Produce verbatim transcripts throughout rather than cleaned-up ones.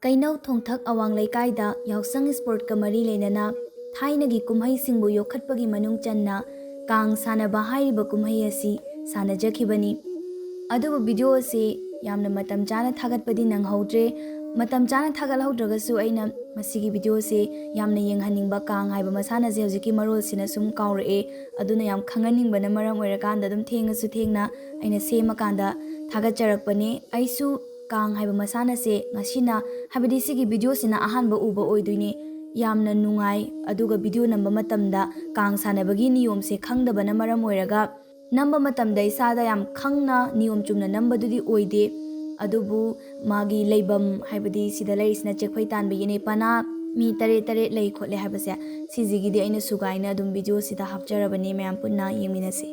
ꯀꯩꯅꯧ ꯊꯣꯡꯊꯛ ꯑꯋꯥꯡ ꯂꯩꯀꯥꯏꯗ ꯌꯥꯎꯁꯪ ꯏꯁꯄꯣꯔꯠꯀ ꯃꯔꯤ ꯂꯩꯅꯅ ꯊꯥꯏꯅꯒꯤ ꯀꯨꯝꯍꯩꯁꯤꯡꯕꯨ ꯌꯣꯛꯈꯠꯄꯒꯤ ꯃꯅꯨꯡ ꯆꯟꯅ ꯀꯥꯡ ꯁꯥꯟꯅꯕ ꯍꯥꯏꯔꯤꯕ ꯀꯨꯝꯍꯩ ꯑꯁꯤ ꯁꯥꯟꯅꯖꯈꯤꯕꯅꯤ꯫ ꯑꯗꯨꯕꯨ ꯚꯤꯗꯤꯑꯣ ꯑꯁꯤ ꯌꯥꯝꯅ ꯃꯇꯝ ꯆꯥꯅ ꯊꯥꯒꯠꯄꯗꯤ ꯅꯪꯍꯧꯗ꯭ꯔꯦ꯫ ꯃꯇꯝ ꯆꯥꯅ ꯊꯥꯒꯠꯍꯧꯗ꯭ꯔꯒꯁꯨ ꯑꯩꯅ ꯃꯁꯤꯒꯤ ꯚꯤꯗꯤꯑꯣ ꯑꯁꯤ ꯌꯥꯝꯅ ꯌꯦꯡꯍꯟꯅꯤꯡꯕ, ꯀꯥꯡ ꯍꯥꯏꯕ ꯃꯁꯥꯟꯅꯁꯦ ꯍꯧꯖꯤꯛꯀꯤ ꯃꯔꯣꯜꯁꯤꯅ ꯁꯨꯝ ꯀꯥꯎꯔꯛꯑꯦ꯫ ꯑꯗꯨꯅ ꯌꯥꯝ ꯈꯪꯍꯟꯅꯤꯡꯕꯅ ꯃꯔꯝ ꯑꯣꯏꯔꯀꯥꯟꯗ ꯑꯗꯨꯝ ꯊꯦꯡꯉꯁꯨ ꯊꯦꯡꯅ ꯑꯩꯅ ꯁꯦꯝꯃꯀꯥꯟꯗ ꯊꯥꯒꯠꯆꯔꯛꯄꯅꯦ꯫ ꯑꯩꯁꯨ ꯀꯥꯡ ꯍꯥꯏꯕ ꯃꯁꯥꯟꯅꯁꯦ ꯉꯁꯤꯅ, ꯍꯥꯏꯕꯗꯤ ꯁꯤꯒꯤ ꯚꯤꯗꯤꯑꯣꯁꯤꯅ ꯑꯍꯥꯟꯕ ꯎꯕ ꯑꯣꯏꯗꯣꯏꯅꯦ꯫ ꯌꯥꯝꯅ ꯅꯨꯡꯉꯥꯏ꯫ ꯑꯗꯨꯒ ꯚꯤꯗꯤꯑꯣ ꯅꯝꯕ ꯃꯇꯝꯗ ꯀꯥꯡ ꯁꯥꯟꯅꯕꯒꯤ ꯅꯤꯌꯣꯝꯁꯦ ꯈꯪꯗꯕꯅ ꯃꯔꯝ ꯑꯣꯏꯔꯒ ꯅꯝꯕ ꯃꯇꯝꯗ ꯏꯁꯥꯗ ꯌꯥꯝ ꯈꯪꯅ ꯅꯤꯌꯣꯝ ꯆꯨꯝꯅ ꯅꯝꯕꯗꯨꯗꯤ ꯑꯣꯏꯗꯦ꯫ ꯑꯗꯨꯕꯨ ꯃꯥꯒꯤ ꯂꯩꯐꯝ, ꯍꯥꯏꯕꯗꯤ ꯁꯤꯗ ꯂꯩꯔꯤꯁꯤꯅ ꯆꯦꯛꯐꯩ ꯇꯥꯟꯕꯒꯤꯅꯦ, ꯄꯅꯥ ꯃꯤ ꯇꯔꯦꯠ ꯇꯔꯦꯠ ꯂꯩ ꯈꯣꯠꯂꯦ ꯍꯥꯏꯕꯁꯦ, ꯁꯤꯁꯤꯒꯤꯗꯤ ꯑꯩꯅ ꯁꯨꯒꯥꯏꯅ ꯑꯗꯨꯝ ꯚꯤꯗꯤꯑꯣꯁꯤꯗ ꯍꯥꯞꯆꯔꯕꯅꯦ, ꯃꯌꯥꯝ ꯄꯨꯟꯅ ꯌꯦꯡꯃꯤꯟꯅꯁꯤ꯫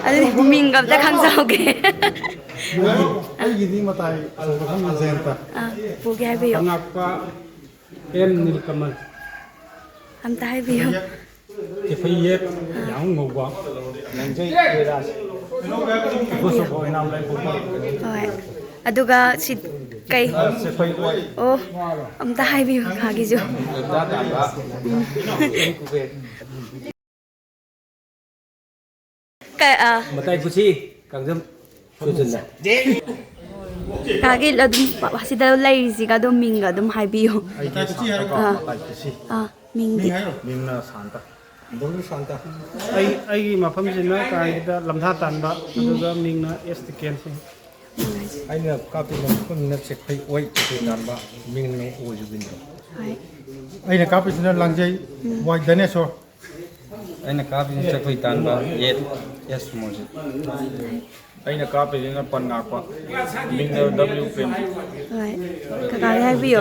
ꯑꯗꯨꯗꯤ ꯃꯤꯡꯒ ꯑꯝꯇ ꯈꯪꯖꯍꯧꯒꯦ꯫ ꯑꯩꯒꯤꯗꯤ ꯃꯇꯥꯏ ꯑꯆꯧꯕ ꯈꯪꯗꯦ, ꯖꯌꯟꯇ꯫ ꯑꯥ, ꯄꯨꯒꯦ ꯍꯥꯏꯕꯤꯌꯨ꯫ ꯄꯅꯥꯛꯄ ꯑꯦꯝ ꯅꯤꯜꯀꯃꯜ꯫ ꯑꯝꯇ ꯍꯥꯏꯕꯤꯌꯨ꯫ ꯆꯦꯐꯩ ꯌꯦꯠ, ꯌꯥꯝ ꯉꯧꯕ꯫ ꯂꯪꯖꯩ ꯀꯩꯔꯥꯁ꯫ ꯏꯕꯣꯆꯧꯕ ꯑꯣꯏꯅꯥꯝ ꯂꯩꯄꯣꯛꯄ꯫ ꯍꯣꯏ꯫ ꯑꯗꯨꯒ ꯁꯤ ꯀꯩ? ꯆꯦꯐꯩ ꯑꯣꯏ꯫ ꯑꯣ, ꯑꯝꯇ ꯍꯥꯏꯕꯤꯌꯨ ꯀꯀꯥꯒꯤꯁꯨ꯫ ꯂꯣꯏꯇꯥ ꯇꯥꯟꯕ꯫ ꯎꯝ꯫ ꯀ-, ꯑ, ꯃꯇꯥꯏ ꯀꯨꯁꯤ, ꯀꯥꯡꯖꯝ ꯁꯨꯖꯟꯅ꯫ ꯀꯥꯒꯤ ꯑꯗꯨꯝ ꯁꯤꯗ ꯂꯩꯔꯤꯁꯤꯒ ꯑꯗꯨꯝ ꯃꯤꯡꯒ ꯑꯗꯨꯝ ꯍꯥꯏꯕꯤꯌꯨ꯫ ꯑꯩꯗꯤ ꯁꯥꯟꯇ ꯀꯧꯕ, ꯑꯥ꯫ ꯃꯇꯥꯏ ꯀꯨꯁꯤ꯫ ꯑꯥ, ꯃꯤꯡꯗꯤ? ꯃꯤꯡꯅ ꯁꯥꯟꯇ꯫ ꯑꯗꯣꯝꯒꯤ ꯁꯥꯟꯇ꯫ ꯑꯩ, ꯑꯩꯒꯤ ꯃꯐꯝꯁꯤꯅ ꯀꯥꯡꯒꯤꯗ ꯂꯝꯊꯥ ꯇꯥꯟꯕ, ꯎꯝ꯫ ꯑꯗꯨꯒ ꯃꯤꯡꯅ ꯑꯦꯁ ꯇꯤꯀꯦꯟ ꯁꯤꯡ꯫ ꯎꯝ꯫ ꯑꯩꯅ ꯀꯥꯞꯄꯤꯕ ꯃꯐꯝꯁꯤꯅ ꯆꯦꯛꯐꯩ ꯑꯣꯏ, ꯆꯦꯛꯐꯩ ꯇꯥꯟꯕ, ꯃꯤꯡꯅ ꯑꯣ ꯖꯨꯕꯤꯟꯗ꯭ꯔꯣ꯫ ꯍꯣꯏ꯫ ꯑꯩꯅ ꯀꯥꯞꯄꯤꯁꯤꯅ ꯂꯥꯡꯖꯩ, ꯎꯝ꯫ ꯋꯥꯏ ꯗꯅꯦꯁꯣꯔ꯫ ꯑꯩꯅ ꯀꯥꯞꯄꯤꯁꯤꯅ ꯆꯦꯛꯐꯩ ꯇꯥꯟꯕ, ꯑꯦꯠ ꯑꯦꯁ ꯃꯣꯔꯖꯤꯠ꯫ ꯑꯩꯅ ꯀꯥꯞꯄꯤꯁꯤꯅ ꯄꯟ ꯉꯥꯛꯄ, ꯃꯤꯡꯅ ꯗꯕ꯭ꯂꯤꯎ ꯄ꯭ꯔꯦꯝꯖꯤꯠ꯫ ꯍꯣꯏ꯫ ꯀꯀꯥꯗ ꯍꯥꯏꯕꯤꯌꯨ꯫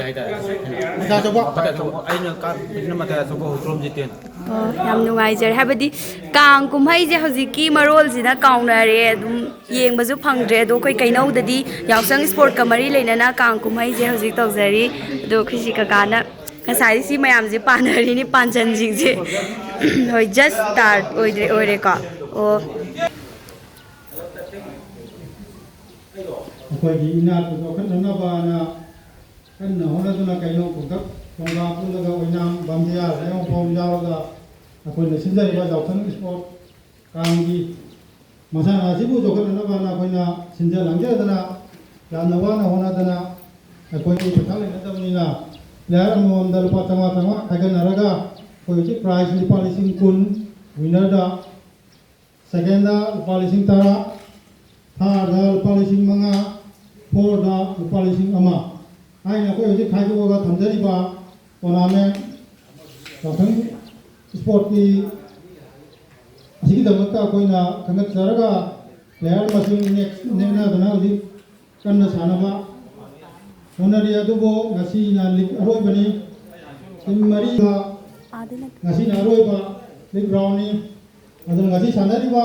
ꯃꯇꯥꯏ ꯑꯆꯧꯕ꯫ ꯃꯇꯥꯏ ꯑꯆꯧꯕ꯫ ꯑꯩꯅ ꯀꯥꯞꯄꯤꯁꯤꯅ ꯃꯇꯥꯏ ꯑꯆꯧꯕ ꯍꯨꯇ꯭ꯔꯣꯝ ꯖꯤꯇꯦꯟ꯫ ꯑꯣ, ꯌꯥꯝ ꯅꯨꯡꯉꯥꯏꯖꯔꯦ꯫ ꯍꯥꯏꯕꯗꯤ ꯀꯥꯡ ꯀꯨꯝꯍꯩꯁꯦ ꯍꯧꯖꯤꯛꯀꯤ ꯃꯔꯣꯜꯁꯤꯅ ꯀꯥꯎꯅꯔꯦ꯫ ꯑꯗꯨꯝ ꯌꯦꯡꯕꯁꯨ ꯐꯪꯗ꯭ꯔꯦ꯫ ꯑꯗꯣ ꯑꯩꯈꯣꯏ ꯀꯩꯅꯧꯗꯗꯤ ꯌꯥꯎꯁꯪ ꯏꯁꯄꯣꯔꯠꯀ ꯃꯔꯤ ꯂꯩꯅꯅ ꯀꯥꯡ ꯀꯨꯝꯍꯩꯁꯦ ꯍꯧꯖꯤꯛ ꯇꯧꯖꯔꯤ꯫ ꯑꯗꯣ ꯑꯩꯈꯣꯏ ꯁꯤ ꯀꯀꯥꯅ ꯉꯁꯥꯏ ꯁꯤ ꯃꯌꯥꯝꯁꯦ ꯄꯥꯟꯅꯔꯤꯅꯤ, ꯄꯥꯟꯖꯟꯁꯤꯡꯁꯦ꯫ ꯍꯣꯏ, ꯖꯁ ꯁ꯭ꯇꯥꯔꯠ ꯑꯣꯏꯗ꯭ꯔꯦ, ꯑꯣꯏꯔꯦꯀꯣ꯫ ꯑꯣ꯫ ꯑꯩꯈꯣꯏꯒꯤ ꯏꯅꯥꯠꯄꯨ ꯆꯥꯎꯈꯠꯅꯅꯕꯅ ꯀꯟꯅ ꯍꯣꯠꯅꯗꯨꯅ ꯀꯩꯅꯣ ꯈꯨꯗꯛ ꯈꯣꯡꯒꯥ ꯄꯨꯜꯂꯒ ꯑꯣꯏꯅꯥꯝ ꯕꯥꯝꯗꯤꯌꯥ ꯂꯩꯔꯣꯡ ꯐꯥꯎ ꯌꯥꯎꯔꯒ ꯑꯩꯈꯣꯏꯅ ꯁꯤꯟꯖꯔꯤꯕ ꯌꯥꯎꯁꯪ ꯏꯁꯄꯣꯔꯠ ꯀꯥꯡꯒꯤ ꯃꯁꯥꯟꯅ ꯑꯁꯤꯕꯨ ꯆꯥꯎꯈꯠꯅꯅꯕꯅ ꯑꯩꯈꯣꯏꯅ ꯁꯤꯟꯖ ꯂꯥꯡꯖꯗꯅ ꯌꯥꯝꯅ ꯋꯥꯅ ꯍꯣꯠꯅꯗꯅ ꯑꯩꯈꯣꯏꯒꯤ ꯄꯩꯁꯥ ꯂꯩꯅꯗꯕꯅꯤꯅ ꯄ꯭ꯂꯦꯌꯔ ꯑꯃꯃꯝꯗ ꯂꯨꯄꯥ ꯆꯥꯝꯃꯉꯥ ꯆꯥꯝꯃꯉꯥ ꯈꯥꯏꯒꯠꯅꯔꯒ ꯑꯩꯈꯣꯏ ꯍꯧꯖꯤꯛ ꯄ꯭ꯔꯥꯏꯖ ꯂꯨꯄꯥ ꯂꯤꯁꯤꯡ ꯀꯨꯟ ꯋꯤꯟꯅꯔꯗ, ꯁꯦꯀꯦꯟꯗ ꯂꯨꯄꯥ ꯂꯤꯁꯤꯡ ꯇꯔꯥ, ꯊꯥꯔꯗ ꯂꯨꯄꯥ ꯂꯤꯁꯤꯡ ꯃꯉꯥ, ꯐꯣꯔꯗ ꯂꯨꯄꯥ ꯂꯤꯁꯤꯡ ꯑꯃ ꯍꯥꯏꯅ ꯑꯩꯈꯣꯏ ꯍꯧꯖꯤꯛ ꯈꯥꯏꯗꯣꯛꯑꯒ ꯊꯝꯖꯔꯤꯕ ꯇꯣꯔꯅꯥꯃꯦꯟ ꯌꯥꯎꯁꯪ ꯏꯁꯄꯣꯔꯠꯀꯤ ꯑꯁꯤꯒꯤꯗꯃꯛꯇ ꯑꯩꯈꯣꯏꯅ ꯈꯟꯒꯠꯆꯔꯒ ꯄ꯭ꯂꯦꯌꯔ ꯃꯁꯤꯡ ꯅꯦꯛ-, ꯅꯦꯛꯅꯗꯅ ꯍꯧꯖꯤꯛ ꯀꯟꯅ ꯁꯥꯟꯅꯕ ꯍꯣꯠꯅꯔꯤ꯫ ꯑꯗꯨꯕꯨ ꯉꯁꯤꯅ ꯂꯤꯛ ꯑꯔꯣꯏꯕꯅꯤ꯫ ꯇꯤꯝ ꯃꯔꯤꯒ ꯑꯥꯗ ꯅꯠꯇꯦ꯫ ꯉꯁꯤꯅ ꯑꯔꯣꯏꯕ ꯂꯤꯛ ꯔꯥꯎꯟꯅꯤ꯫ ꯑꯗꯨꯅ ꯉꯁꯤ ꯁꯥꯟꯅꯔꯤꯕ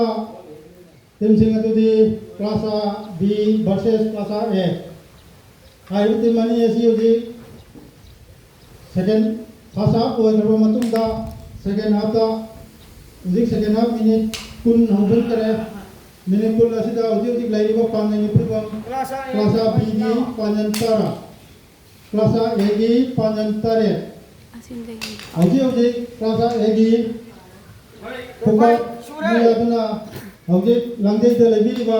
ꯇꯤꯝꯁꯤꯡ ꯑꯗꯨꯗꯤ ꯀ꯭ꯂꯥꯁ ꯑꯥ ꯕꯤ ꯚꯔꯁꯦꯁ ꯀ꯭ꯂꯥꯁ ꯑꯥ ꯑꯦ꯫ ꯍꯥꯏꯔꯤꯕ ꯇꯤꯝ ꯑꯅꯤ ꯑꯁꯤ ꯍꯧꯖꯤꯛ ꯁꯦꯀꯦꯟ, ꯐꯥꯔꯁ ꯍꯥꯐ ꯂꯣꯏꯈ꯭ꯔꯕ ꯃꯇꯨꯡꯗ ꯁꯦꯀꯦꯟ ꯍꯥꯐꯇ ꯍꯧꯖꯤꯛ ꯁꯦꯀꯦꯟ ꯍꯥꯐ ꯃꯤꯅꯤꯠ ꯀꯨꯟ ꯍꯧꯖꯤꯟꯈꯔꯦ꯫ ꯃꯤꯅꯤꯠ ꯀꯨꯟ ꯑꯁꯤꯗ ꯍꯧꯖꯤꯛ ꯍꯧꯖꯤꯛ ꯂꯩꯔꯤꯕ ꯄꯥꯟꯖꯟꯒꯤ ꯐꯤꯕꯝ ꯀ꯭ꯂꯥꯁ ꯑꯥ ꯑꯦꯒꯤ ꯄꯥꯟꯖꯟ ꯇꯔꯥ, ꯀ꯭ꯂꯥꯁ ꯑꯥ ꯑꯦꯒꯤ ꯄꯥꯟꯖꯟ ꯇꯔꯦꯠ꯫ ꯑꯁꯤꯗꯒꯤ ꯍꯧꯖꯤꯛ ꯍꯧꯖꯤꯛ ꯀ꯭ꯂꯥꯁ ꯑꯥ ꯑꯦꯒꯤ ꯄꯨꯀꯥ ꯃꯤ ꯑꯗꯨꯅ ꯍꯧꯖꯤꯛ ꯂꯥꯡꯖꯩꯗ ꯂꯩꯕꯤꯔꯤꯕ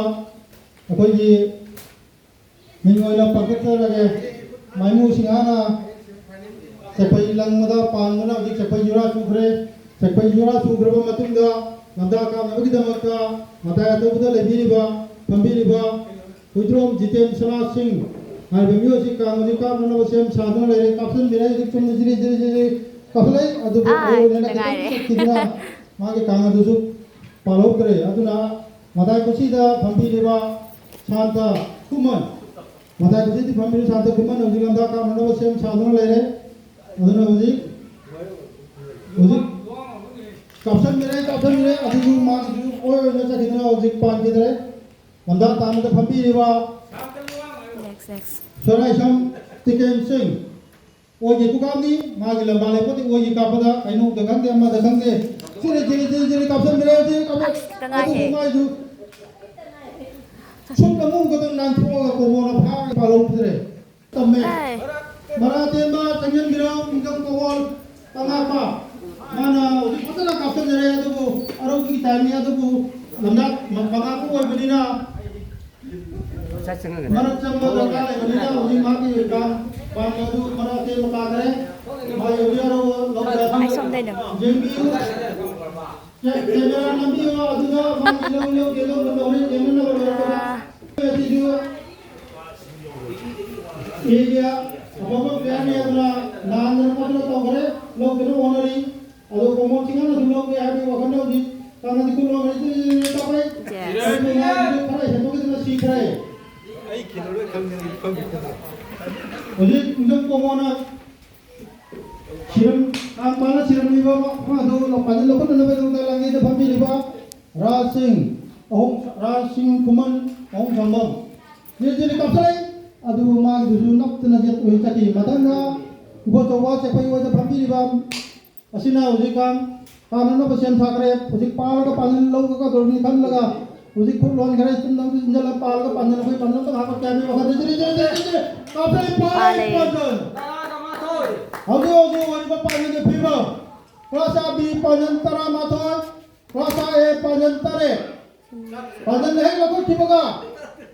ꯑꯩꯈꯣꯏꯒꯤ ꯃꯤꯡ ꯑꯣꯏꯅ ꯄꯥꯡꯈꯠꯆꯔꯒꯦ꯫ ꯃꯥꯏꯃꯨ ꯁꯤꯡꯍꯥꯅ ꯆꯦꯛꯄꯩ ꯂꯪꯕꯗ ꯄꯥꯟꯗꯨꯅ ꯍꯧꯖꯤꯛ ꯆꯦꯛꯄꯩ ꯖꯨꯔꯥ ꯆꯨꯈ꯭ꯔꯦ꯫ ꯆꯦꯛꯄꯩ ꯖꯨꯔꯥ ꯆꯨꯈ꯭ꯔꯕ ꯃꯇꯨꯡꯗ ꯂꯝꯗꯥ ꯀꯥꯞꯅꯕꯒꯤꯗꯃꯛꯇ ꯃꯇꯥꯏ ꯑꯇꯧꯕꯗ ꯂꯩꯕꯤꯔꯤꯕ, ꯐꯝꯕꯤꯔꯤꯕ ꯍꯨꯏꯗ꯭ꯔꯣꯝ ꯖꯤꯇꯦꯟ ꯁꯅꯥ ꯁꯤꯡ ꯍꯥꯏꯔꯤꯕ ꯃꯤꯑꯣꯏ ꯑꯁꯤ ꯀꯥꯡ ꯑꯁꯤ ꯀꯥꯞꯅꯅꯕ ꯁꯦꯝ ꯁꯥꯗꯨꯅ ꯂꯩꯔꯦ꯫ ꯀꯥꯞꯁꯤꯟꯕꯤꯔꯦ꯫ ꯍꯧꯖꯤꯛ ꯆꯨꯝꯅ ꯖꯤꯔꯤ ꯖꯤꯔꯤ ꯖꯤꯔꯤ ꯀꯥꯞꯁꯤꯜꯂꯛꯏ꯫ ꯑꯗꯨꯕꯨ ꯑꯥ, ꯑꯩ ꯑꯣꯏꯅ ꯈꯤꯇꯪ ꯉꯥꯏꯔꯦ꯫ ꯆꯠꯈꯤꯗꯨꯅ ꯃꯥꯒꯤ ꯀꯥꯡ ꯑꯗꯨꯁꯨ ꯄꯥꯜꯍꯧꯗ꯭ꯔꯦ꯫ ꯑꯗꯨꯅ ꯃꯇꯥꯏ ꯀꯨꯁꯤꯗ ꯐꯝꯕꯤꯔꯤꯕ ꯁꯥꯟꯇ ꯈꯨꯃꯟ, ꯃꯇꯥꯏ ꯀꯨꯁꯤꯗ ꯐꯝꯕꯤꯔꯤꯕ ꯁꯥꯟꯇ ꯈꯨꯃꯟ ꯍꯧꯖꯤꯛ ꯂꯝꯗꯥ ꯀꯥꯞꯅꯅꯕ ꯁꯦꯝ ꯁꯥꯗꯨꯅ ꯂꯩꯔꯦ꯫ ꯑꯗꯨꯅ ꯍꯧꯖꯤꯛ, ꯍꯧꯖꯤꯛ ꯀꯥꯞꯁꯟꯕꯤꯔꯦ, ꯀꯥꯞꯁꯟꯕꯤꯔꯦ꯫ ꯑꯗꯨꯁꯨ ꯃꯥꯒꯤꯁꯨ ꯑꯣꯏ ꯑꯣꯏꯅ ꯆꯠꯈꯤꯗꯨꯅ ꯍꯧꯖꯤꯛ ꯄꯥꯟꯈꯤꯗ꯭ꯔꯦ꯫ ꯂꯝꯗꯥ ꯇꯥꯟꯅꯗ ꯐꯝꯕꯤꯔꯤꯕ ꯅꯦꯛꯁ, ꯅꯦꯛꯁ꯫ ꯁꯣꯔꯥꯏꯁꯝ ꯇꯤꯀꯦꯟ ꯁꯤꯡ, ꯑꯣꯏꯒꯤ ꯈꯨꯀꯥꯞꯅꯤ꯫ ꯃꯥꯒꯤ ꯂꯝꯕꯥ ꯂꯩꯄꯣꯠꯇꯤ ꯑꯣꯏꯒꯤ ꯀꯥꯞꯄꯗ ꯀꯩꯅꯣꯗ ꯈꯪꯗꯦ, ꯑꯃꯗ ꯈꯪꯗꯦ꯫ ꯆꯤꯔꯤ, ꯆꯤꯔꯤ, ꯆꯤꯔꯤ, ꯆꯤꯔꯤ ꯀꯥꯞꯁꯟꯕꯤꯔꯦ, ꯆꯤꯔꯤ ꯀꯥꯞꯄ-, ꯑꯁ, ꯈꯤꯇꯪ ꯉꯥꯏꯍꯦ꯫ ꯑꯗꯨꯕꯨ ꯃꯥꯏꯗꯨ ꯁꯨꯝ ꯑꯃꯨꯛ ꯈꯛꯇꯪ ꯅꯥꯟꯊꯣꯛꯑꯒ ꯀꯣꯕꯣꯅ ꯐꯥꯔꯒ ꯄꯥꯜꯍꯧꯗ꯭ꯔꯦ꯫ ꯇꯝꯃꯦ꯫ ꯑꯦ꯫ ꯃꯔꯥ ꯇꯦꯟꯕ ꯆꯪꯁꯤꯟꯕꯤꯔꯣ, ꯏꯟꯀꯝ ꯀꯣꯡꯒꯣꯜ ꯄꯉꯥꯛꯄ꯫ ꯃꯥꯅ ꯍꯧꯖꯤꯛ ꯐꯖꯅ ꯀꯥꯞꯁꯤꯟꯖꯔꯦ, ꯑꯗꯨꯕꯨ ꯑꯔꯧꯕꯒꯤ ꯇꯥꯏꯝꯅꯤ, ꯑꯗꯨꯕꯨ ꯂꯝꯗꯥ ꯄꯉꯥꯛꯄ ꯑꯣꯏꯕꯅꯤꯅ ꯃꯔꯛ ꯆꯪꯕ ꯗꯔꯀꯥꯔ ꯂꯩꯕꯅꯤꯅ ꯍꯧꯖꯤꯛ ꯃꯥꯒꯤ ꯄꯥꯝ ꯑꯗꯨ ꯃꯔꯥ ꯇꯦꯟꯕ ꯀꯥꯈ꯭ꯔꯦ꯫ ꯃꯥꯒꯤ ꯍꯧꯖꯤꯛ ꯑꯔꯧꯕ ꯂꯧꯕ ꯑꯩ ꯁꯣꯝꯗꯩꯅꯦ꯫ ꯌꯦꯡꯕꯤꯌꯨ꯫ ꯀꯦꯃꯦꯔꯥ ꯅꯝꯕꯤꯌꯣ, ꯑꯗꯨꯒ ꯃꯥꯒꯤ ꯂꯧ, ꯂꯧ, ꯂꯧ, ꯂꯧ, ꯂꯧ, ꯌꯦꯡꯅꯅꯕ ꯂꯧꯔꯛꯄꯗ ꯑꯁꯤꯁꯨ ꯑꯦꯔꯤꯌꯥ ꯑꯐꯕ ꯄ꯭ꯂꯦꯌꯔꯅꯤ ꯑꯗꯨꯅ ꯅꯥꯟꯗꯅ ꯈꯣꯠꯇꯅ ꯇꯧꯈ꯭ꯔꯦ, ꯂꯧꯗꯨꯅ ꯍꯣꯠꯅꯔꯤ꯫ ꯑꯗꯣ ꯀꯣꯃꯣꯟ ꯁꯤꯡꯒꯜ ꯑꯗꯨꯝ ꯂꯧꯒꯦ ꯍꯥꯏꯕꯒꯤ ꯋꯥꯈꯜꯗ ꯍꯧꯖꯤꯛ ꯀꯥꯡꯒꯗꯤ ꯈꯨꯠ ꯂꯣꯟꯒꯅꯤ, ꯇꯤꯔꯤ ꯇꯤꯔꯤ ꯇꯧꯔꯦ꯫ Yes. ꯑꯗꯨ ꯃꯥꯒꯤꯁꯨ ꯈꯔ ꯍꯦꯟꯗꯣꯛꯈꯤꯗꯅ ꯁꯤꯈ꯭ꯔꯦ꯫ ꯑꯩ ꯈꯦꯠꯅꯕ ꯈꯪꯗꯅ ꯐꯝꯃꯤ꯫ ꯍꯧꯖꯤꯛ ꯏꯟꯖꯝ ꯀꯣꯃꯣꯟꯅ ꯁꯤꯔꯝ, ꯀꯥꯡ ꯄꯥꯜꯂ ꯁꯤꯔꯝꯂꯤꯕ ꯃꯐꯝ ꯑꯗꯨ ꯂꯧ-, ꯐꯖꯅ ꯂꯧꯈꯠꯅꯅꯕꯒꯤꯗꯃꯛꯇ ꯂꯥꯡꯉꯩꯗ ꯐꯝꯕꯤꯔꯤꯕ ꯔꯥꯖ ꯁꯤꯡ ꯑꯍꯨꯝ, ꯔꯥꯖ ꯁꯤꯡ ꯈꯨꯃꯟ ꯑꯍꯨꯝ ꯁꯪꯕꯝ ꯖꯤꯔꯤ ꯖꯤꯔꯤ ꯀꯥꯞꯊꯣꯔꯛꯏ꯫ ꯑꯗꯨꯕꯨ ꯃꯥꯒꯤꯗꯨꯁꯨ ꯅꯞꯇꯅ ꯌꯦꯠ ꯑꯣꯏꯅ ꯆꯠꯈꯤ꯫ ꯃꯊꯪꯗ ꯏꯕꯣꯆꯧꯕ ꯆꯦꯛꯄꯩ ꯑꯣꯏꯗ ꯐꯝꯕꯤꯔꯤꯕ ꯑꯁꯤꯅ ꯍꯧꯖꯤꯛꯀꯥꯟ ꯇꯥꯅꯅꯕ ꯁꯦꯝ ꯁꯥꯈ꯭ꯔꯦ꯫ ꯍꯧꯖꯤꯛ ꯄꯥꯜꯂꯒ ꯄꯥꯜꯍꯟ ꯂꯧꯒꯗꯧꯔꯤꯕꯅꯤ ꯈꯜꯂꯒ ꯍꯧꯖꯤꯛ ꯈꯨꯠ ꯂꯣꯟꯈ꯭ꯔꯦ, ꯆꯤꯟ ꯅꯝꯗꯨ ꯆꯤꯟꯖꯜꯂ ꯄꯥꯜꯂꯒ ꯄꯥꯟꯖꯜꯂꯛꯄꯩ ꯄꯥꯟꯖꯜ ꯑꯃꯇ ꯍꯥꯞꯄꯛꯀꯦ ꯍꯥꯏꯕꯒꯤ ꯋꯥꯈꯜꯗ ꯖꯤꯔꯤ ꯖꯤꯔꯤ ꯖꯤꯔꯤ ꯖꯤꯔꯤ ꯀꯥꯞꯊꯣꯛꯏ, ꯄꯥꯜꯂꯦ꯫ ꯄꯥꯟꯖꯜ꯫ ꯍꯧꯖꯤꯛ ꯍꯧꯖꯤꯛ ꯑꯣꯏꯔꯤꯕ ꯄꯥꯟꯖꯜꯒꯤ ꯐꯤꯕꯝ, ꯀ꯭ꯂꯥꯁ ꯑꯥ ꯕꯤ ꯄꯥꯟꯖꯜ ꯇꯔꯥꯃꯥꯊꯣꯏ, ꯀ꯭ꯂꯥꯁ ꯑꯥ ꯑꯦ ꯄꯥꯟꯖꯜ ꯇꯔꯦꯠ꯫ ꯄꯥꯟꯖꯜ ꯍꯦꯛ ꯂꯧꯈꯠꯈꯤꯕꯒ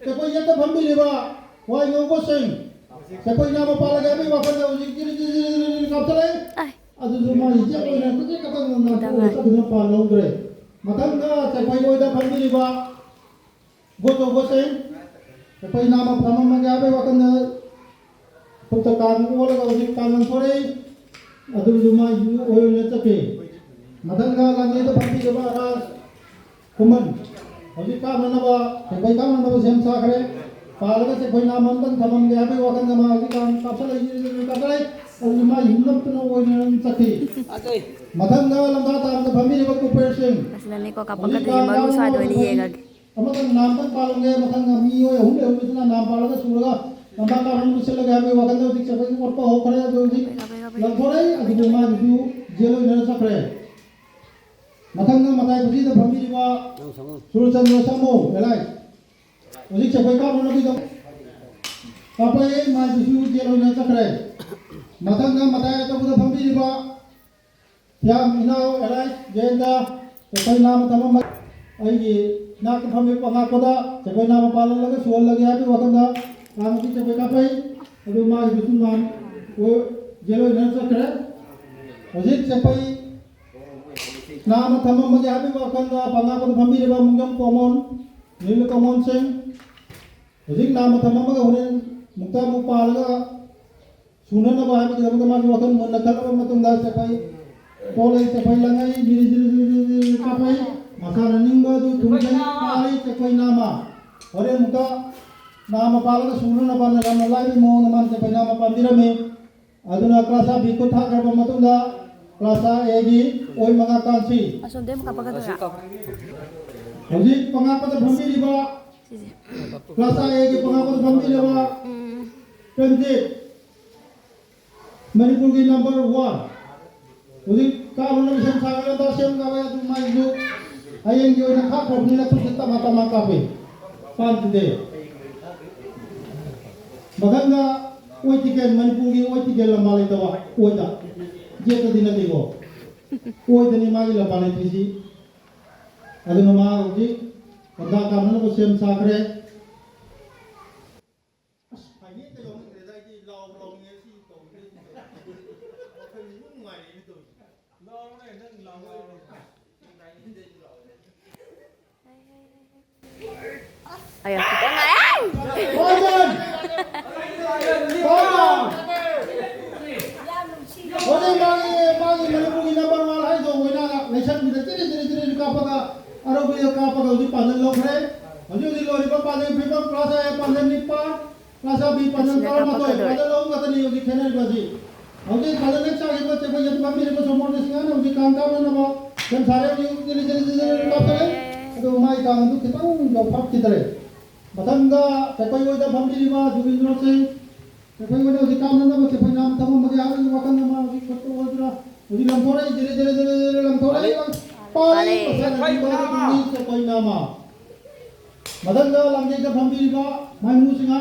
ꯆꯦꯛꯄꯩ ꯌꯦꯠꯇ ꯐꯝꯕꯤꯔꯤꯕ ꯋꯥꯏ ꯉꯧꯕꯁꯤꯡ, ꯆꯦꯛꯄꯩ ꯅꯥꯃ ꯄꯥꯜꯂꯒꯦ ꯍꯥꯏꯕꯒꯤ ꯋꯥꯈꯜꯗ ꯍꯧꯖꯤꯛ ꯖꯤꯔꯤ ꯖꯤꯔꯤ ꯖꯤꯔꯤ ꯖꯤꯔꯤ ꯀꯥꯞꯊꯣꯔꯛꯏ꯫ ꯑꯥꯏ꯫ ꯑꯗꯨꯁꯨ ꯃꯥꯒꯤ ꯌꯦꯠ ꯑꯣꯏꯅ ꯈꯖꯤꯛ ꯈꯛꯇꯪ ꯅꯥꯟꯊꯣꯛꯑꯒ ꯆꯠꯈꯤꯗꯨꯅ ꯄꯥꯜꯍꯧꯗ꯭ꯔꯦ꯫ ꯃꯊꯪꯗ ꯆꯦꯛꯄꯩ ꯑꯣꯏꯗ ꯐꯝꯕꯤꯔꯤꯕ ꯒꯣꯆꯧꯕꯁꯤꯡ, ꯆꯦꯛꯄꯩ ꯅꯥꯃ ꯐꯝꯃꯝꯃꯒꯦ ꯍꯥꯏꯕꯒꯤ ꯋꯥꯈꯜꯗ ꯈꯨꯠꯇ ꯀꯥꯡ ꯑꯣꯜꯂꯒ ꯍꯧꯖꯤꯛ ꯀꯥꯡ ꯊꯣꯔꯛꯏ꯫ ꯑꯗꯨꯁꯨ ꯃꯥꯒꯤ ꯑꯣꯏꯅ ꯆꯠꯈꯤ꯫ ꯃꯊꯪꯗ ꯂꯥꯡꯖꯩꯗ ꯐꯝꯕꯤꯔꯤꯕ ꯔꯥꯖ ꯈꯨꯃꯟ ꯍꯧꯖꯤꯛ ꯀꯥꯞꯅꯅꯕ, ꯆꯦꯛꯄꯩ ꯀꯥꯞꯅꯅꯕ ꯁꯦꯝ ꯁꯥꯈ꯭ꯔꯦ꯫ ꯄꯥꯜꯂꯒ ꯆꯦꯛꯄꯩ ꯅꯥꯃ ꯑꯝꯇꯪ ꯊꯝꯃꯝꯒꯦ ꯍꯥꯏꯕꯒꯤ ꯋꯥꯈꯜꯗ ꯃꯥ ꯍꯧꯖꯤꯛ ꯀꯥꯡ ꯀꯥꯞꯁꯤꯜꯂꯛꯏ, ꯀꯥꯞꯁꯤꯜꯂꯛꯏ꯫ ꯑꯗꯨꯁꯨ ꯃꯥꯒꯤ ꯅꯞꯇꯅ ꯑꯣꯏꯅ ꯑꯗꯨꯝ ꯆꯠꯈꯤ꯫ ꯃꯊꯪꯗ ꯂꯝꯗꯥ ꯇꯥꯕꯗ ꯐꯝꯕꯤꯔꯤꯕ ꯀꯨꯄꯔꯁꯤꯡ ꯑꯁꯤꯅꯅꯤꯀꯣ ꯍꯧꯖꯤꯛ ꯀꯥꯞꯄꯛꯀꯗꯣꯏꯁꯦ, ꯀꯥꯡ ꯃꯔꯨ ꯌꯥꯎꯅ ꯁ꯭ꯋꯥꯏꯗ ꯑꯣꯏꯅ ꯃꯈꯣꯏ ꯌꯦꯡꯉꯒꯦ꯫ ꯑꯃꯇꯪ ꯅꯥꯝꯇꯪ ꯄꯥꯜꯂꯝꯒꯦ, ꯃꯊꯪꯗ ꯃꯤꯑꯣꯏ ꯑꯍꯨꯝ ꯂꯩꯍꯧꯕꯁꯤꯅ ꯅꯥꯝ ꯄꯥꯜꯂꯒ ꯁꯨꯔꯒ ꯂꯝꯄꯥꯛ ꯀꯥꯞꯅ ꯄꯨꯁꯤꯜꯂꯒꯦ ꯍꯥꯏꯕꯒꯤ ꯋꯥꯈꯜꯗ ꯍꯧꯖꯤꯛ ꯆꯠꯄꯒꯤ ꯑꯣꯠꯄ ꯍꯧꯈ꯭ꯔꯦ꯫ ꯑꯗꯨ ꯍꯧꯖꯤꯛ ꯂꯪꯊꯣꯔꯛꯏ, ꯑꯗꯨꯕꯨ ꯃꯥꯒꯤꯁꯨ ꯖꯦꯜ ꯑꯣꯏꯅ ꯆꯠꯈ꯭ꯔꯦ꯫ ꯃꯊꯪꯗ ꯃꯇꯥꯏ ꯄꯨꯈ꯭ꯔꯤꯗ ꯐꯝꯕꯤꯔꯤꯕ ꯆꯨꯔꯆꯟꯗ꯭ꯔ ꯁꯥꯃꯨ, ꯑꯦꯂꯥꯏ꯫ ꯍꯧꯖꯤꯛ ꯆꯠꯄꯒꯤ ꯀꯥꯞꯅꯅꯕꯒꯤꯗꯃꯛ ꯀꯥꯞꯄꯛꯑꯦ, ꯃꯥꯒꯤꯁꯨ ꯖꯦꯜ ꯑꯣꯏꯅ ꯆꯠꯈ꯭ꯔꯦ꯫ ꯃꯊꯪꯗ ꯃꯇꯥꯏ ꯑꯆꯧꯕꯗ ꯐꯝꯕꯤꯔꯤꯕ ꯐꯤꯌꯥꯝ ꯏꯅꯥꯎ ꯑꯦꯂꯥꯏꯁ ꯖꯦꯟꯗ ꯆꯦꯛꯄꯩ ꯅꯥꯃ ꯊꯝꯃꯝꯕ ꯑꯩꯒꯤ ꯏꯅꯥꯛꯇ ꯐꯝꯃꯤꯕ ꯄꯉꯥꯛꯄꯗ ꯆꯦꯛꯄꯩ ꯅꯥꯃ ꯄꯥꯜꯍꯜꯂꯒ ꯁꯨꯍꯜꯂꯒꯦ ꯍꯥꯏꯕꯒꯤ ꯋꯥꯈꯜꯗ ꯂꯥꯡꯕꯒꯤ ꯆꯦꯛꯄꯩ ꯀꯥꯞꯄꯩ꯫ ꯑꯗꯨ ꯃꯥꯒꯤꯗꯨꯁꯨ ꯅꯍꯥꯟ ꯑꯣ-, ꯖꯦꯜ ꯑꯣꯏꯅ ꯆꯠꯈ꯭ꯔꯦ꯫ ꯍꯧꯖꯤꯛ ꯆꯦꯛꯄꯩ ꯅꯥꯃ ꯊꯝꯃꯝꯕꯒꯦ ꯍꯥꯏꯕꯒꯤ ꯋꯥꯈꯜꯗ ꯄꯉꯥꯛꯄꯗ ꯐꯝꯕꯤꯔꯤꯕ ꯃꯨꯡꯖꯝ ꯀꯣꯃꯣꯟ, ꯅꯤꯜ ꯀꯣꯃꯣꯟ ꯁꯤꯡ, ꯍꯧꯖꯤꯛ ꯅꯥꯃ ꯊꯝꯃꯝꯃꯒ ꯍꯣꯔꯦꯟ ꯃꯨꯛꯇꯥ ꯑꯃꯨꯛ ꯄꯥꯜꯂꯒ ꯁꯨꯅꯅꯕ ꯍꯥꯏꯕꯒꯤꯗꯃꯛꯇ ꯃꯥꯒꯤ ꯋꯥꯈꯜ ꯃꯨꯟꯅ ꯈꯜꯂꯕ ꯃꯇꯨꯡꯗ ꯆꯦꯛꯄꯩ ꯄꯣꯂꯩ, ꯆꯦꯛꯄꯩ ꯂꯪꯉꯩ, ꯖꯤꯔꯤ ꯖꯤꯔꯤ ꯖꯤꯔꯤ ꯖꯤꯔꯤ ꯀꯥꯞꯄꯩ, ꯃꯁꯥꯅ ꯅꯤꯡꯕ ꯑꯗꯨ ꯊꯨꯡꯖꯩ, ꯄꯥꯜꯂꯩ, ꯆꯦꯛꯄꯩ ꯅꯥꯃ꯫ ꯍꯣꯔꯦꯟ ꯑꯃꯨꯛꯀ ꯅꯥꯃ ꯄꯥꯜꯂꯒ ꯁꯨꯅꯅꯕꯅ ꯌꯥꯝꯅ ꯂꯥꯏꯕꯒꯤ ꯃꯑꯣꯡꯗ ꯃꯥꯅ ꯆꯦꯛꯄꯩ ꯅꯥꯃ ꯄꯥꯟꯕꯤꯔꯝꯃꯤ꯫ ꯑꯗꯨꯅ ꯀ꯭ꯂꯥꯁ ꯑꯥ ꯕꯤ ꯈꯨꯠ ꯊꯥꯈ꯭ꯔꯕ ꯃꯇꯨꯡꯗ ꯀ꯭ꯂꯥꯁ ꯑꯥ ꯑꯦꯒꯤ ꯑꯣꯏ ꯃꯉꯥ ꯀꯥꯟꯁꯤ꯫ ꯑꯁꯣꯝꯗꯩ ꯑꯃꯨꯛ ꯀꯥꯞꯄꯛꯀꯗꯣꯏꯔꯥ? ꯍꯧꯖꯤꯛ ꯄꯉꯥꯛꯄꯗ ꯐꯝꯕꯤꯔꯤꯕ, ꯁꯤꯁꯦ꯫ ꯀ꯭ꯂꯥꯁ ꯑꯥ ꯑꯦꯒꯤ ꯄꯉꯥꯛꯄꯗ ꯐꯝꯕꯤꯔꯤꯕ ꯎꯝ꯫ ꯄ꯭ꯔꯦꯝꯖꯤꯠ, ꯃꯅꯤꯄꯨꯔꯒꯤ ꯅꯝꯕꯔ ꯋꯥꯟ꯫ ꯍꯧꯖꯤꯛ ꯀꯥꯞꯅꯕ ꯁꯦꯝ ꯁꯥꯒꯠꯂꯦ, ꯗꯥ ꯁꯦꯝ ꯀꯥꯞꯄꯦ, ꯑꯗꯨ ꯃꯥꯏꯁꯨ ꯍꯌꯦꯡꯒꯤ ꯑꯣꯏꯅ ꯈꯥꯛꯈ꯭ꯔꯕꯅꯤꯅ ꯈꯨꯠꯁꯦ ꯇꯞꯅ ꯇꯞꯅ ꯀꯥꯞꯄꯦ꯫ ꯄꯥꯟꯈꯤꯗꯦ꯫ ꯃꯊꯪꯗ ꯑꯣꯏ ꯇꯤꯀꯦꯟ, ꯃꯅꯤꯄꯨꯔꯒꯤ ꯑꯣꯏ ꯇꯤꯀꯦꯟ ꯂꯝꯕꯥ ꯂꯩꯇꯕ ꯑꯣꯏꯗ꯫ ꯌꯦꯠꯇꯗꯤ ꯅꯠꯇꯦꯀꯣ꯫ ꯑꯣꯏꯗꯅꯤ ꯃꯥꯒꯤ ꯂꯝꯕꯥ ꯂꯩꯇ꯭ꯔꯤꯁꯤ꯫ ꯑꯗꯨꯅ ꯃꯥ ꯍꯧꯖꯤꯛ ꯄꯟꯊꯥ ꯀꯥꯞꯅꯅꯕ ꯁꯦꯝ ꯁꯥꯈ꯭ꯔꯦ꯫ ꯑꯁ, ꯐꯥꯏꯅꯦꯜꯗ ꯌꯥꯎꯅꯤꯡꯗ꯭ꯔꯦꯗ ꯑꯩꯗꯤ꯫ ꯂꯥꯎ ꯂꯥꯎꯅꯤꯡꯉꯦ ꯁꯤ ꯇꯧꯔꯤꯁꯦ꯫ ꯋꯥꯈꯜ ꯏꯅꯨꯡ ꯅꯨꯡꯉꯥꯏꯔꯦꯅꯦ ꯇꯧꯔꯤꯁꯦ꯫ ꯂꯥꯎꯔꯣꯅꯦ, ꯅꯪ ꯂꯥꯎꯔꯣ꯫ ꯑꯩ ꯌꯥꯝ ꯈꯤꯇꯪ ꯉꯥꯏ꯫ ꯍꯣꯏ, ꯃꯥꯒꯤ, ꯃꯥꯒꯤ ꯃꯅꯤꯄꯨꯔꯒꯤ ꯅꯝꯕꯔ ꯋꯥꯟ ꯍꯥꯏꯗꯣ ꯑꯣꯏꯅ ꯂꯩꯁꯟꯕꯤꯗ ꯇꯤꯔꯤ ꯇꯤꯔꯤ ꯇꯤꯔꯤ ꯀꯥꯞꯄꯒ, ꯑꯔꯧꯕꯤꯗ ꯀꯥꯞꯄꯒ ꯍꯧꯖꯤꯛ ꯄꯥꯟꯖꯟ ꯂꯧꯈ꯭ꯔꯦ꯫ ꯍꯧꯖꯤꯛ ꯍꯧꯖꯤꯛ ꯂꯣꯏꯔꯤꯕ ꯄꯥꯟꯖꯟ ꯐꯤꯕꯝ ꯀ꯭ꯂꯥꯁ ꯑꯦ ꯄꯥꯟꯖꯟ ꯅꯤꯄꯥꯟ, ꯀ꯭ꯂꯥꯁ ꯑꯥ ꯕꯤ ꯄꯥꯟꯖꯟ ꯃꯁꯤꯅ ꯇꯔꯥꯃꯥꯊꯣꯏ, ꯀꯥꯞꯄꯛꯀꯗꯣꯔꯦ꯫ ꯄꯥꯟꯖꯟ ꯑꯍꯨꯝ ꯈꯛꯇꯅꯤ ꯍꯧꯖꯤꯛ ꯈꯦꯠꯅꯔꯤꯕ ꯑꯁꯤ꯫ ꯍꯧꯖꯤꯛ ꯄꯥꯟꯖꯟ ꯍꯦꯛ ꯆꯥꯈꯤꯕ ꯆꯦꯛꯄꯩ ꯌꯦꯠꯇ ꯐꯝꯕꯤꯔꯤꯕ ꯁꯣꯃꯣꯔ ꯂꯤꯁꯤꯡ ꯍꯥꯟꯅ ꯍꯧꯖꯤꯛ ꯀꯥꯡ ꯀꯥꯞꯅꯅꯕ ꯁꯦꯝ ꯁꯥꯔꯦ꯫ ꯍꯧꯖꯤꯛ ꯖꯤꯔꯤ ꯖꯤꯔꯤ ꯖꯤꯔꯤ ꯖꯤꯔꯤ ꯀꯥꯞꯊꯔꯦ꯫ ꯑꯗꯨ ꯃꯥꯒꯤ ꯀꯥꯡ ꯑꯗꯨ ꯈꯤꯇꯪ ꯌꯧꯐꯥꯠꯈꯤꯗ꯭ꯔꯦ꯫ ꯃꯊꯪꯗ ꯆꯦꯛꯄꯩ ꯑꯣꯏꯗ ꯐꯝꯕꯤꯔꯤꯕ ꯖꯨꯒꯤꯟꯗ꯭ꯔꯣ ꯁꯤꯡ, ꯆꯦꯛꯄꯩ ꯑꯣꯏꯗ ꯍꯧꯖꯤꯛ ꯀꯥꯞꯅꯅꯕ ꯆꯦꯛꯄꯩ ꯅꯥꯃ ꯊꯝꯃꯝꯕꯒꯦ ꯍꯥꯏꯕꯒꯤ ꯋꯥꯈꯜꯗ ꯃꯥ ꯍꯧꯖꯤꯛ ꯈꯨꯠꯇ ꯑꯣꯏꯗ꯭ꯔꯥ ꯍꯧꯖꯤꯛ ꯂꯪꯊꯣꯔꯛꯏ, ꯖꯤꯔꯤ ꯖꯤꯔꯤ ꯖꯤꯔꯤ ꯖꯤꯔꯤ ꯂꯪꯊꯣꯔꯛꯏ꯫ ꯄꯥꯜꯂꯦ꯫ ꯄꯥꯜꯂꯦ꯫ ꯃꯁꯥꯅ ꯅꯤꯡꯕ ꯑꯗꯨ ꯊꯨꯡꯏ, ꯆꯦꯛꯄꯩ ꯅꯥꯃ꯫ ꯃꯊꯪꯗ ꯂꯥꯡꯖꯩꯗ ꯐꯝꯕꯤꯔꯤꯕ ꯃꯥꯏꯃꯨ ꯁꯤꯡꯍ,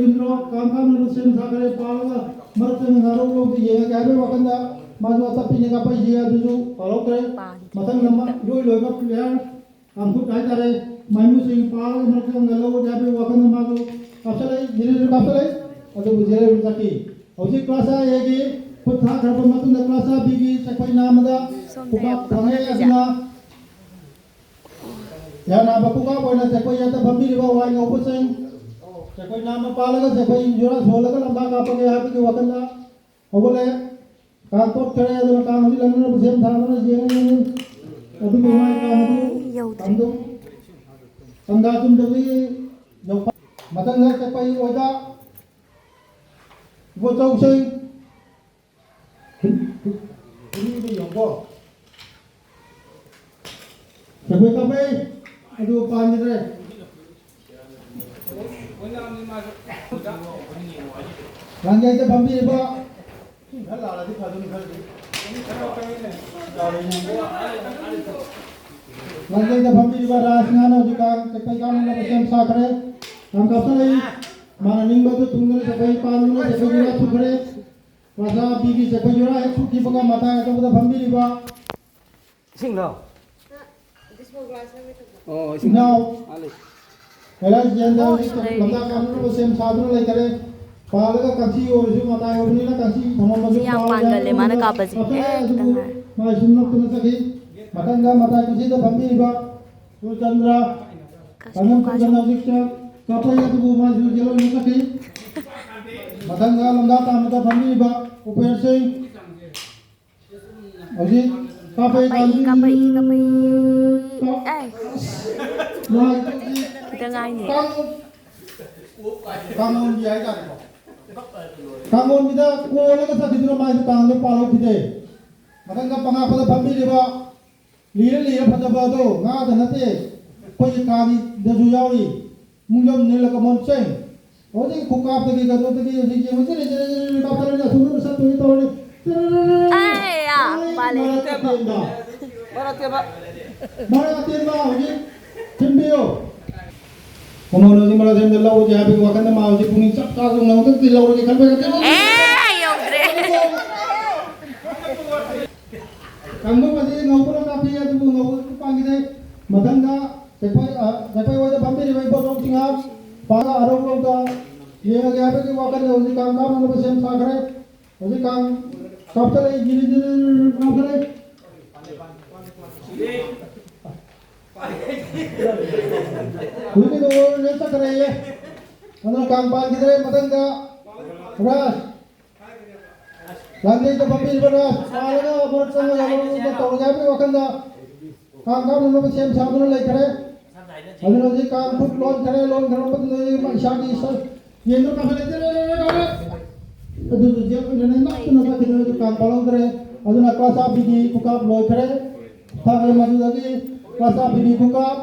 ꯂꯣꯏꯈꯤꯗ꯭ꯔꯣ? ꯀꯥꯡ ꯀꯥꯡꯅ ꯁꯦꯝ ꯁꯥꯈꯔꯦ, ꯄꯥꯜꯂꯒ ꯃꯔꯛꯇ ꯉꯥꯔꯧ ꯂꯧꯗ ꯌꯦꯡꯉꯒꯦ ꯍꯥꯏꯕꯒꯤ ꯋꯥꯈꯜꯗ ꯃꯥꯁꯨ ꯑꯇꯞꯄꯤꯅꯦ ꯀꯥꯞꯄꯩꯁꯦ, ꯑꯗꯨꯁꯨ ꯄꯥꯜꯍꯧꯗ꯭ꯔꯦ꯫ ꯃꯊꯪꯗ ꯃꯥ ꯏꯔꯣꯏ ꯂꯣꯏꯕ player ꯀꯥꯡꯈꯨꯠ ꯍꯥꯏꯇꯥꯔꯦ, ꯃꯥꯏꯃꯨꯁꯤꯡ ꯄꯥꯜꯂꯒ ꯃꯔꯛꯇ ꯉꯥꯔꯧ ꯂꯧꯗ ꯍꯥꯏꯕꯒꯤ ꯋꯥꯈꯜꯗ ꯃꯥꯁꯨ ꯀꯥꯞꯁꯤꯜꯂꯛꯏ, ꯖꯤꯔꯦ ꯖꯤꯔꯦ ꯀꯥꯞꯁꯤꯜꯂꯛꯏ, ꯑꯗꯨꯕꯨ ꯖꯤꯔꯦ ꯖꯤꯔꯦ ꯆꯠꯈꯤ꯫ ꯍꯧꯖꯤꯛ class A ꯒꯤ ꯈꯨꯠ ꯊꯥꯈ꯭ꯔꯕ ꯃꯇꯨꯡꯗ class B ꯒꯤ ꯆꯦꯛꯄꯩ ꯅꯥꯝꯃꯗ ꯈꯨꯀꯥꯞ ꯐꯪꯉꯦ꯫ ꯑꯗꯨꯅ ꯌꯥꯅꯥꯕ ꯈꯨꯀꯥꯞ ꯑꯣꯏꯅ ꯆꯦꯛꯄꯩ ꯌꯦꯠꯇ ꯐꯝꯕꯤꯔꯤꯕ ꯋꯥꯏ ꯉꯧꯕꯁꯤꯡ, ꯆꯦꯛꯄꯩ ꯅꯥꯝꯃ ꯄꯥꯜꯂꯒ ꯆꯦꯛꯄꯩ ꯌꯨꯔꯥ ꯁꯣꯜꯂꯒ ꯂꯝꯕꯥ ꯀꯥꯞꯄꯒꯦ ꯍꯥꯏꯕꯒꯤ ꯋꯥꯈꯜꯗ ꯍꯧꯒꯠꯂꯦ꯫ ꯀꯥꯡ ꯇꯣꯠꯈꯔꯦ, ꯑꯗꯨꯅ ꯀꯥꯡ ꯍꯧꯖꯤꯛ ꯂꯪꯅꯔꯕ ꯁꯦꯝ ꯁꯥꯗꯨꯅ ꯌꯦꯡꯉ ꯌꯦꯡꯉꯤ꯫ ꯑꯗꯨꯕꯨ ꯃꯥꯏ ꯄꯥꯛꯅꯕ ꯌꯧꯗ꯭ꯔꯦ꯫ ꯇꯝꯗ-, ꯇꯝꯗꯥ ꯆꯨꯝꯗꯕꯤ ꯌꯧꯐꯝ꯫ ꯃꯊꯪꯗ ꯆꯠꯄꯒꯤ ꯑꯣꯏꯗ ꯏꯕꯣꯆꯧꯁꯤꯡ꯫ ꯈꯨꯟ-, ꯈꯨꯟ-, ꯈꯨꯟꯗ ꯌꯧꯕ꯫ ꯁꯦꯟꯄꯣꯠ ꯀꯥꯞꯄꯩ꯫ ꯑꯗꯨ ꯄꯥꯟꯈꯤꯗ꯭ꯔꯦ꯫ ꯂꯥꯡꯖꯩꯗ ꯐꯝꯕꯤꯔꯤꯕ, ꯈꯔ ꯂꯥꯜꯂꯗꯤ ꯐꯗꯣꯏꯅꯤ ꯈꯔꯗꯤ꯫ ꯂꯥꯡꯖꯩꯗ ꯐꯝꯕꯤꯔꯤꯕ ꯔꯥꯖ ꯉꯥꯅ ꯍꯧꯖꯤꯛꯀꯥꯟ ꯆꯦꯛꯄꯩ ꯀꯥꯞꯅꯅꯕ ꯁꯦꯝ ꯁꯥꯈ꯭ꯔꯦ꯫ ꯌꯥꯝ ꯀꯥꯞꯁꯤꯜꯂꯛꯏ꯫ ꯃꯥꯅ ꯅꯤꯡꯕꯗꯨ ꯊꯨꯡꯗꯨꯅ ꯆꯦꯛꯄꯩ ꯄꯥꯟꯗꯨꯅ ꯆꯦꯛꯄꯩ ꯌꯨꯔꯥ ꯊꯨꯈ꯭ꯔꯦ꯫ ꯔꯥꯖꯥ ꯕꯤꯒꯤ ꯆꯦꯛꯄꯩ ꯌꯨꯔꯥ ꯍꯦꯛ ꯊꯨꯈꯤꯕꯒ ꯃꯇꯥꯏ ꯑꯇꯣꯞꯄꯗ ꯐꯝꯕꯤꯔꯤꯕ ꯏꯁꯤꯡꯂꯣ? ꯑꯣ, ꯏꯁꯤꯡ꯫ ꯏꯅꯥꯎ꯫ ꯃꯥ ꯂꯩ꯫ ꯀꯩꯔꯥꯁ ꯌꯦꯟꯗ ꯑꯣ, ꯍꯧꯖꯤꯛ ꯂꯩꯔꯤ꯫ ꯂꯝꯖꯥ ꯀꯥꯞꯅꯅꯕ ꯁꯦꯝ ꯁꯥꯗꯨꯅ ꯂꯩꯈꯔꯦ꯫ ꯄꯥꯜꯂꯒ ꯀꯥꯡꯁꯤ ꯑꯣꯏꯔꯁꯨ ꯃꯇꯥꯏ ꯑꯣꯏꯕꯅꯤꯅ ꯀꯥꯡꯁꯤ ꯊꯝꯃꯝꯕꯁꯨ ꯁꯤ ꯌꯥꯝ ꯄꯥꯜꯂꯦ ꯄꯥꯟꯒꯜꯂꯦ, ꯃꯥꯅ ꯍꯥꯏꯗꯨꯅ ꯀꯥꯞꯄꯁꯦ꯫ ꯀꯥꯞꯊꯠꯂꯦ꯫ ꯑꯦ, ꯑꯗꯨꯕꯨ ꯈꯤꯇꯪ ꯉꯥꯏ꯫ ꯃꯥꯏ ꯁꯨꯝ ꯅꯞꯇꯨꯅ ꯆꯠꯈꯤ꯫ ꯃꯊꯪꯗ ꯃꯇꯥꯏ ꯀꯨꯁꯤꯗ ꯐꯝꯕꯤꯔꯤꯕ ꯁꯨꯔꯆꯟꯗ꯭ꯔ꯫ ꯀꯥꯡꯁꯤ ꯀꯥꯡꯂꯨꯞ ꯀꯥꯡꯁꯤ꯫ ꯁꯨꯔꯆꯟꯗ꯭ꯔ ꯍꯧꯖꯤꯛ ꯆ-, ꯀꯥꯞꯊꯣꯛꯑꯦ ꯑꯗꯨꯕꯨ ꯃꯥꯏꯁꯨ ꯌꯦꯜꯍꯧꯗꯨꯅ ꯆꯠꯈꯤ꯫ ꯃꯊꯪꯗ ꯂꯝꯖꯥ ꯇꯥꯕꯗ ꯐꯝꯕꯤꯔꯤꯕ ꯎꯄꯦꯟ ꯁꯤꯡ꯫ ꯍꯧꯖꯤꯛ ꯀꯥꯞꯄꯛꯏ, ꯀꯥꯞꯄꯛꯏ, ꯀꯥꯞꯄꯛꯏ, ꯀꯥꯞꯄꯛꯏ꯫ ꯀꯥꯞ-, ꯑꯦ꯫ ꯃꯥ ꯈꯤꯇꯪ ꯉꯥꯏꯅꯦ꯫ ꯀꯥꯡ-, ꯀꯥꯡꯂꯣꯟꯕꯤ ꯍꯥꯏꯇꯥꯔꯦꯀꯣ꯫ ꯀꯥꯡꯂꯣꯟꯕꯤꯗ ꯀꯣꯜꯂꯒ ꯆꯠꯈꯤꯗꯨꯅ ꯃꯥꯏꯗ ꯇꯥꯡꯗ ꯄꯥꯜꯍꯧꯈꯤꯗꯦ꯫ ꯃꯊꯪꯗ ꯄꯉꯥꯛꯄꯗ ꯐꯝꯕꯤꯔꯤꯕ ꯂꯤꯔ ꯂꯤꯔ ꯐꯖꯕ ꯑꯗꯣ ꯉꯥꯗ ꯅꯠꯇꯦ, ꯑꯩꯈꯣꯏꯒꯤ ꯀꯥꯡꯒꯤꯗꯁꯨ ꯌꯥꯎꯔꯤ꯫ ꯃꯨꯡꯖꯝ ꯅꯤꯂꯀꯃꯜ ꯁꯤꯡ꯫ ꯍꯧꯖꯤꯛ ꯈꯨꯀꯥꯞꯇꯒꯤ ꯀꯩꯅꯣꯗꯒꯤ ꯍꯧꯖꯤꯛ ꯌꯦꯡꯉꯨ, ꯖꯤꯔꯤ ꯖꯤꯔꯤ ꯖꯤꯔꯤ ꯀꯥꯞꯊꯔꯛꯏ, ꯑꯁꯣꯝꯗ ꯁꯠꯇꯣꯏ ꯇꯧꯔꯤ꯫ ꯑꯩ ꯌꯥ, ꯄꯥꯜꯂꯦ꯫ ꯃꯔꯛ ꯑꯇꯦꯟꯕ꯫ ꯃꯔꯛ ꯑꯇꯦꯟꯕ꯫ ꯃꯔꯛ ꯑꯇꯦꯟꯕ ꯍꯧꯖꯤꯛ ꯊꯤꯟꯕꯤꯌꯨ꯫ ꯃꯃꯥꯡꯗ ꯍꯧꯖꯤꯛ ꯃꯔꯛ ꯑꯇꯦꯟꯕ ꯂꯧꯔꯒꯦ ꯍꯥꯏꯕꯒꯤ ꯋꯥꯈꯜꯗ ꯃꯥ ꯍꯧꯖꯤꯛ ꯄꯨꯛꯅꯤꯡ ꯆꯞ ꯆꯥꯕ ꯉꯧꯗ꯭ꯔꯗꯤ ꯂꯧꯔꯒꯦ ꯈꯟꯕ ꯅꯠꯇꯦ꯫ ꯑꯦ, ꯌꯧꯗ꯭ꯔꯦ꯫ ꯀꯥꯡꯂꯨꯞ ꯑꯁꯤ ꯉꯧꯕꯅ ꯀꯥꯞꯄꯤ, ꯑꯗꯨꯕꯨ ꯉꯧꯕꯁꯨ ꯄꯥꯝꯈꯤꯗꯦ꯫ ꯃꯊꯪꯗ ꯆꯦꯛꯄꯩ, ꯑ, ꯆꯦꯛꯄꯩ ꯍꯣꯏꯗ ꯐꯝꯕꯤꯔꯤꯕ ꯏꯕꯣꯆꯧꯁꯤꯡꯍꯥ ꯄꯥꯒ ꯑꯔꯧ ꯑꯔꯧꯗ ꯌꯦꯡꯉꯒꯦ ꯍꯥꯏꯕꯒꯤ ꯋꯥꯈꯜꯗ ꯍꯧꯖꯤꯛ ꯀꯥꯡ ꯀꯥꯞꯅꯅꯕ ꯁꯦꯝ ꯁꯥꯈ꯭ꯔꯦ꯫ ꯍꯧꯖꯤꯛ ꯀꯥꯡ ꯀꯥꯞꯊꯔꯛꯏ, ꯖꯤꯔꯤ ꯖꯤꯔꯤ ꯀꯥꯞꯊꯔꯛꯏ꯫ ꯍꯧꯖꯤꯛꯀꯤꯗꯣ ꯂꯣꯏ ꯆꯠꯈ꯭ꯔꯦꯌꯦ꯫ ꯑꯗꯨꯅ ꯀꯥꯡ ꯄꯥꯟꯈꯤꯗ꯭ꯔꯦ꯫ ꯃꯊꯪꯗ ꯔꯥꯁ꯫ ꯂꯥꯡꯖꯩꯗ ꯐꯝꯕꯤꯔꯤꯕ ꯔꯥꯁ ꯄꯥꯜꯂꯒ ꯃꯔꯛ ꯆꯪꯉꯒ ꯃꯔꯨꯞ ꯇꯧꯔꯒꯦ ꯍꯥꯏꯕꯒꯤ ꯋꯥꯈꯜꯗ ꯀꯥꯡ ꯀꯥꯞꯅꯅꯕ ꯁꯦꯝ ꯁꯥꯗꯨꯅ ꯂꯩꯈ꯭ꯔꯦ꯫ ꯑꯗꯨꯅ ꯍꯧꯖꯤꯛ ꯀꯥꯡ ꯈꯨꯠ ꯂꯣꯟꯈꯔꯦ, ꯂꯣꯟꯈ꯭ꯔꯕ ꯃꯇꯨꯡꯗ ꯍꯧꯖꯤꯛ ꯏꯁꯥꯒꯤ ꯏꯁ-, ꯌꯦꯟꯗꯣ ꯀꯥꯈꯠꯂꯦ, ꯂꯦ, ꯂꯦ, ꯂꯦ, ꯀꯥꯈꯠꯂꯦ꯫ ꯑꯗꯨꯗꯨ ꯌꯦꯟ ꯑꯣꯏꯅ ꯅꯛꯇꯅ ꯆꯠꯈꯤꯗꯣꯏ ꯑꯗꯨ ꯀꯥꯡ ꯄꯥꯜꯍꯧꯗ꯭ꯔꯦ꯫ ꯑꯗꯨꯅ ꯀ꯭ꯂꯥꯁ ꯑꯥꯐ ꯕꯤꯒꯤ ꯈꯨꯀꯥꯞ ꯂꯣꯏꯈꯔꯦ꯫ ꯊꯥꯡꯒ ꯃꯗꯨꯗꯒꯤ ꯀ꯭ꯂꯥꯁ ꯑꯥꯐ ꯕꯤꯒꯤ ꯈꯨꯀꯥꯞ꯫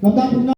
ꯂꯝꯇꯥ ꯄꯨꯝꯅ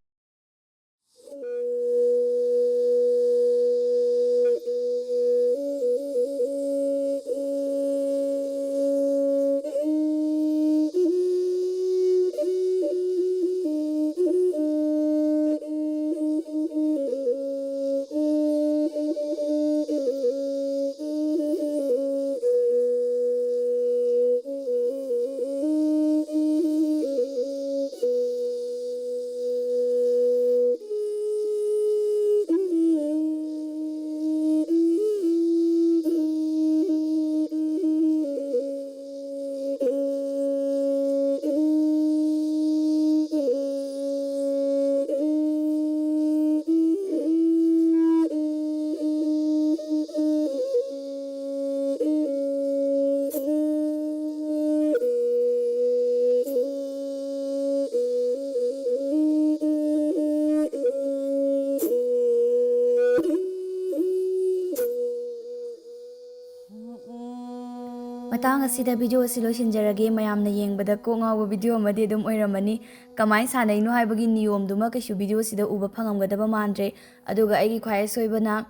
ꯃꯇꯥꯡ ꯑꯁꯤꯗ video ꯑꯁꯤ ꯂꯣꯏꯁꯤꯟꯖꯔꯒꯦ꯫ ꯃꯌꯥꯝꯅ ꯌꯦꯡꯕꯗ ꯀꯣꯛ ꯉꯥꯎꯕ video ꯑꯃꯗꯤ ꯑꯗꯨꯝ ꯑꯣꯏꯔꯝꯃꯅꯤ꯫ ꯀꯃꯥꯏꯅ ꯁꯥꯟꯅꯩꯅꯣ ꯍꯥꯏꯕꯒꯤ ꯅꯤꯌꯣꯝꯗꯨꯃ ꯀꯩꯁꯨ video ꯑꯁꯤꯗ ꯎꯕ ꯐꯪꯉꯝꯒꯗꯕ ꯃꯥꯟꯗ꯭ꯔꯦ꯫ ꯑꯗꯨꯒ ꯑꯩꯒꯤ ꯈ꯭ꯋꯥꯏ ꯑꯁꯣꯏꯕꯅ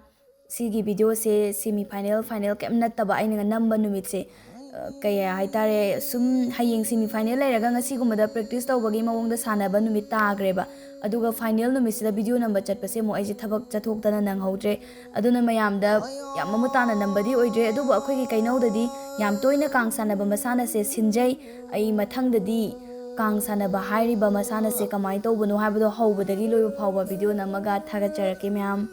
ꯁꯤꯒꯤ video ꯁꯦ semi final, final ꯀꯩꯝ ꯅꯠꯇꯕ ꯑꯩꯅ ꯅꯝꯕ ꯅꯨꯃꯤꯠꯁꯦ, ꯑ, ꯀꯩ ꯍꯥꯏꯇꯥꯔꯦ, ꯁꯨꯝ ꯍꯌꯦꯡ semi final ꯂꯩꯔꯒ ꯉꯁꯤꯒꯨꯝꯕꯗ practice ꯇꯧꯕꯒꯤ ꯃꯑꯣꯡꯗ ꯁꯥꯟꯅꯕ ꯅꯨꯃꯤꯠ ꯇꯥꯈ꯭ꯔꯦꯕ꯫ ꯑꯗꯨꯒ final ꯅꯨꯃꯤꯠꯁꯤꯗ video ꯅꯝꯕ ꯆꯠꯄꯁꯦ ꯑꯃꯨꯛ ꯑꯩꯁꯦ ꯊꯕꯛ ꯆꯠꯊꯣꯛꯇꯅ ꯅꯪꯍꯧꯗ꯭ꯔꯦ꯫ ꯑꯗꯨꯅ ꯃꯌꯥꯝꯗ ꯌꯥꯝ ꯃꯃꯨꯠ ꯇꯥꯅ ꯅꯝꯕꯗꯤ ꯑꯣꯏꯗ꯭ꯔꯦ, ꯑꯗꯨꯕꯨ ꯑꯩꯈꯣꯏꯒꯤ ꯀꯩꯅꯧꯗꯗꯤ ꯌꯥꯝ ꯇꯣꯏꯅ ꯀꯥꯡ ꯁꯥꯟꯅꯕ ꯃꯁꯥꯟꯅꯁꯦ ꯁꯤꯟꯖꯩ꯫ ꯑꯩ ꯃꯊꯪꯗꯗꯤ ꯀꯥꯡ ꯁꯥꯟꯅꯕ ꯍꯥꯏꯔꯤꯕ ꯃꯁꯥꯟꯅꯁꯦ ꯀꯃꯥꯏꯅ ꯇꯧꯕꯅꯣ ꯍꯥꯏꯕꯗꯣ ꯍꯧꯕꯗꯒꯤ ꯂꯣꯏꯕ ꯐꯥꯎꯕ video ꯅꯝꯃꯒ ꯊꯥꯒꯠꯆꯔꯛꯀꯦ ꯃꯌꯥꯝ꯫